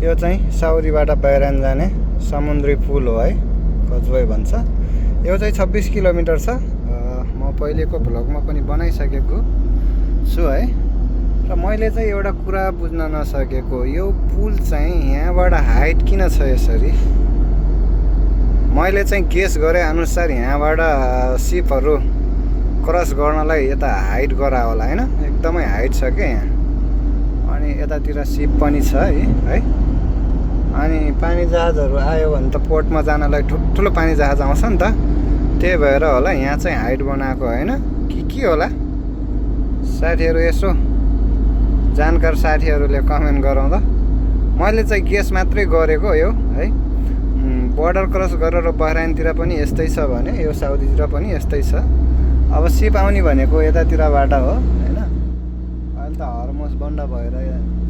यो चाहिँ साउरीबाट बहरान जाने समुद्री पुल हो है, कजवे भन्छ। यो चाहिँ 26 किलोमिटर छ। म पहिलेको भ्लगमा पनि बनाइसकेको छु है। र मैले चाहिँ एउटा कुरा बुझ्न नसकेको, यो पुल चाहिँ यहाँबाट हाइट किन छ यसरी। मैले चाहिँ गेस गरे अनुसार यहाँबाट सिपहरू क्रस गर्नलाई यता हाइट गरा होला हैन, एकदमै हाइट छ के यहाँ। अनि यतातिर सिप पनि छ है। अनि पानी जहाजहरू आयो भने त पोर्टमा जानलाई ठुल्ठुलो पानी जहाज आउँछ नि त, त्यही भएर होला यहाँ चाहिँ हाइट बनाएको हैन के होला। साथीहरू यसो जानकार साथीहरूले कमेन्ट गराउँदा, मैले चाहिँ गेस मात्रै गरेको यो है। बोर्डर क्रस गरेर बहरानतिर पनि यस्तै छ भने यो साउदीतिर पनि यस्तै छ। अब सिप आउने भनेको यतातिरबाट हो हैन। अहिले त हर्मुज बन्द भएर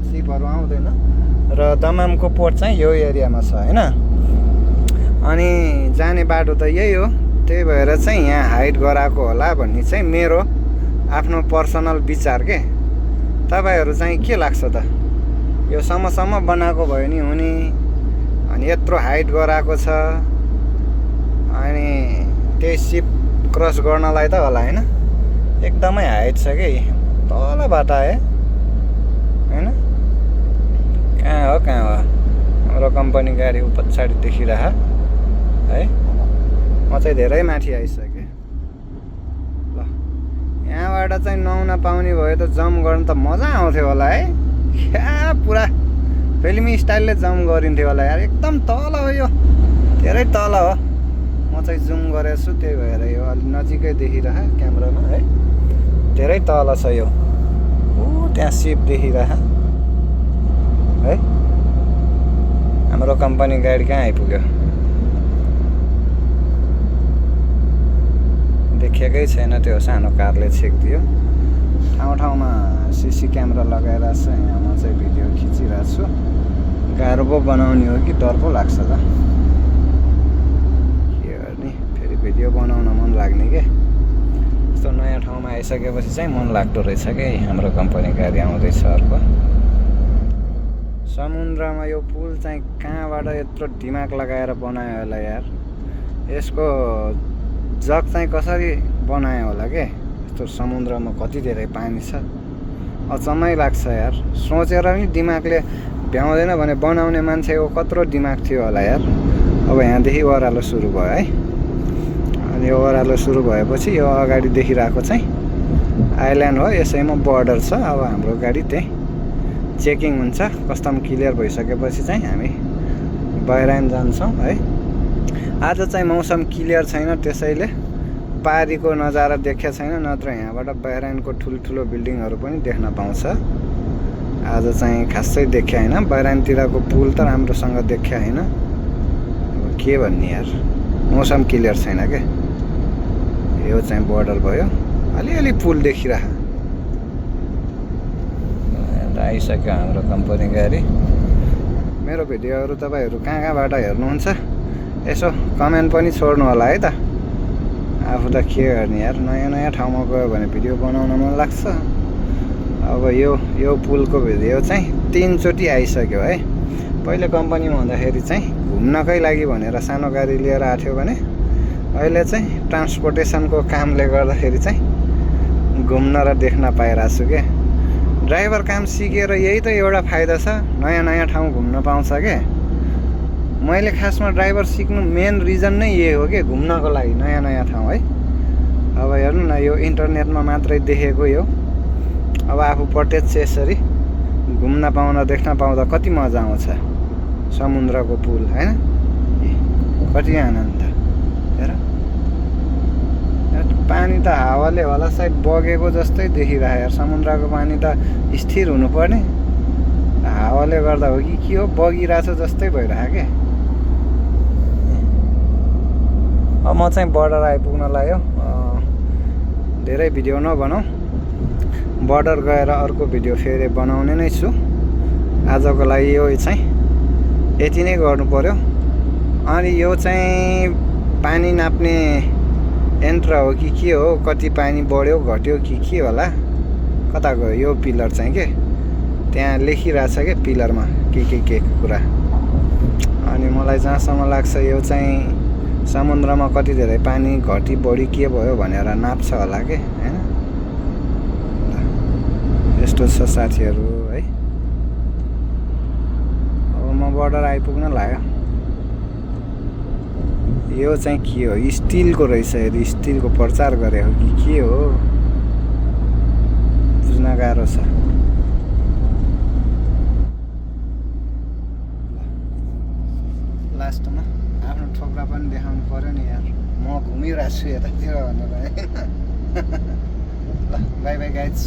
सिपहरू आउँदैन र दमामको पोर्ट चाहिँ यो एरियामा छ हैन। अनि जाने बाटो त यही हो, त्यही भएर चाहिँ यहाँ हाइट गराएको होला भन्ने चाहिँ मेरो आफ्नो पर्सनल विचार के। तपाईहरु चाहिँ के लाग्छ त, यो सम्म बनाएको भयो नि हुने, अनि यत्रो हाइट गराएको छ, अनि त्यही सिप क्रस गर्नलाई त होला हैन। एकदमै हाइट छ के तलबाट हैन। कहाँ हो हाम्रो कम्पनी गाडी पछाडि देखिरह है। म चाहिँ धेरै माथि आइसकेँ। ल यहाँबाट चाहिँ नुहाउन पाउने भयो त जम्प गर्न त मजा आउँथ्यो होला है। क्या पुरा फिल्मी स्टाइलले जम्प गरिन्थ्यो होला यार। एकदम तल हो यो, धेरै तल हो। म चाहिँ जुम गरेको छु त्यही भएर यो अलि नजिकै देखिरह क्यामेरामा है। धेरै तल छ यो। त्यहाँ सिप देखिरह है। हाम्रो कम्पनी गाडी कहाँ आइपुग्यो देखेकै छैन, त्यो सानो कारले छेक्दियो। ठाउँमा सीसी क्यामेरा लगाएर चाहिँ यहाँ म चाहिँ भिडियो खिचिरहेको छु। गाह्रो पो बनाउने हो कि डर पो लाग्छ त, के गर्ने। फेरि भिडियो बनाउन मन लाग्ने के। यस्तो नयाँ ठाउँमा आइसकेपछि चाहिँ मन लाग्दो रहेछ कि हाम्रो कम्पनी गाडी आउँदैछ अर्को। समुद्रमा यो पुल चाहिँ कहाँबाट यत्रो दिमाग लगाएर बनायो होला यार। यसको जग चाहिँ कसरी बनायो होला के। यस्तो समुद्रमा कति धेरै पानी छ, अचम्मै लाग्छ यार। सोचेर पनि दिमागले भ्याउँदैन भने बनाउने मान्छेको कत्रो दिमाग थियो होला यार। अब यहाँदेखि ओह्रालो सुरु भयो है। अनि यो ओह्रालो सुरु भएपछि यो अगाडि देखिरहेको चाहिँ आइल्यान्ड हो, यसैमा बोर्डर छ। अब हाम्रो गाडी त्यही चेकिङ हुन्छ, कस्टम क्लियर भइसकेपछि चाहिँ हामी बहरान जान्छौँ है। आज चाहिँ मौसम क्लियर छैन, त्यसैले पारीको नजारा देख्या छैन, नत्र यहाँबाट बहरानको ठुल्ठुलो बिल्डिङहरू पनि देख्न पाउँछ। आज चाहिँ खासै देख्या होइन, बहरानतिरको पुल त राम्रोसँग देख्या होइन। अब के भन्ने यार, मौसम क्लियर छैन के। यो चाहिँ बोर्डर भयो, अलिअलि पुल देखिरह। आइसक्यो हाम्रो कम्पनी गाडी। मेरो भिडियोहरू तपाईँहरू कहाँबाट हेर्नुहुन्छ यसो कमेन्ट पनि छोड्नु होला है त। आफू त के गर्ने यार, नयाँ ठाउँमा गयो भने भिडियो बनाउन मन लाग्छ। अब यो पुलको भिडियो चाहिँ 3 चोटि आइसक्यो है। पहिले कम्पनीमा हुँदाखेरि चाहिँ घुम्नकै लागि भनेर सानो गाडी लिएर आएको थियो भने, अहिले चाहिँ ट्रान्सपोर्टेसनको कामले गर्दाखेरि चाहिँ घुम्न र देख्न पाइरहेको छु के। ड्राइभर काम सिकेर यही त एउटा फाइदा छ, नयाँ ठाउँ घुम्न पाउँछ के। मैले खासमा ड्राइभर सिक्नु मेन रिजन नै यही हो कि, घुम्नको लागि नयाँ ठाउँ है। अब हेर्नु न, यो इन्टरनेटमा मात्रै देखेको यो, अब आफू प्रत्यक्ष यसरी घुम्न पाउन देख्न पाउँदा कति मजा आउँछ। समुद्रको पुल हैन, कति आनन्द। हेर पानी त हावाले होला सायद बगेको जस्तै देखिरहेको यार। समुद्रको पानी त स्थिर हुनुपर्ने, हावाले गर्दा हो कि के हो, बगिरहेछ जस्तै भइरहेको के। अब म चाहिँ बोर्डर आइपुग्न लाग्यो। धेरै भिडियो नबनाऊ, बोर्डर गएर अर्को भिडियो फेरि बनाउने नै छु। आजको लागि यो चाहिँ यति नै गर्नु पर्यो। अनि यो चाहिँ पानी नाप्ने यन्त्र हो कि के हो, कति पानी बढ्यो घट्यो कि के होला, कता गयो यो पिलर चाहिँ के। त्यहाँ लेखिरहेछ क्या पिलरमा के कुरा। अनि मलाई जहाँसम्म लाग्छ यो चाहिँ समुद्रमा कति धेरै पानी घटी बढी के भयो भनेर नाप्छ होला के हैन। यस्तो छ साथीहरू है। अब म बर्डर आइपुग्न लाग्यो। यो चाहिँ के हो, स्टिलको रहेछ। यदि स्टिलको प्रचार गरे हो कि के हो बुझ्न गाह्रो छ। लास्टमा आफ्नो ठोक्रा पनि देखाउनु पर्यो नि यार, म घुमिरहेको छु यतातिर भनेर हैन। ल बाई बाई गाइज।